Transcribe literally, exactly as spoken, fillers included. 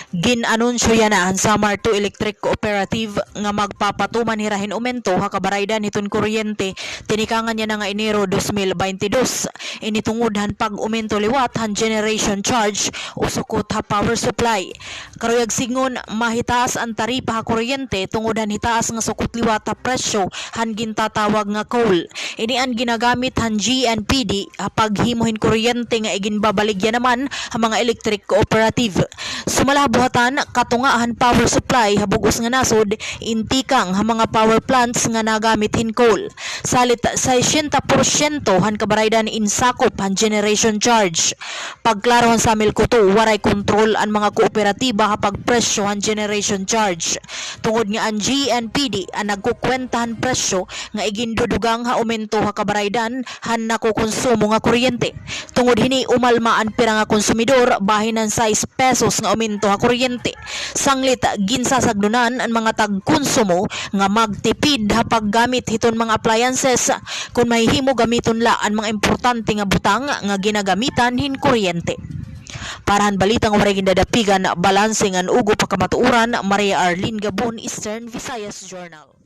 Gin-anunsyo yana han Samar two Electric Cooperative nga magpapatuman hira hin umento ha kabaraydan hiton kuryente tinikangan yana nga Enero dos mil baynte dos. Ini tungod han pag-umento liwat han generation charge o sukot ha power supply. Karuyag sidngon, mahitaas an taripa ha kuryente tungod han hitaas nga sukot liwat ha presyo han gintatawag nga coal. Ini an ginagamit han G N P D ha paghimo hin kuryente nga iginbabaligya naman ha mga electric cooperative. Sumala ha buhatan, katunga han power supply ha bug-os nga nasod in tikang ha mga power plants nga nagamit hin coal. Salit, sesenta porsyento han kabaraydan in sakop han generation charge. Pagklaro han Samilco two, waray kontrol an mga kooperatiba ha pagpresyo han generation charge. Tungod nga an G N P D an nagkukwenta han presyo nga igindudugang ha umento ha kabaraydan han nakokonsumo nga kuryente. Tungod hini, umalma an pira nga konsumidor bahin han sais pesos nga umento ha kuryente. Sanglit, ginsasagdonan an mga tagkonsumo nga magtipid ha paggamit hiton mga appliances kon mahihimo gamiton la an mga importante nga butang nga ginagamitan hin kuryente. Para han balita nga waray gindadapigan, balanse ngan ugop ha kamatuoran, Maria Arlene Gabon, Eastern Visayas Journal.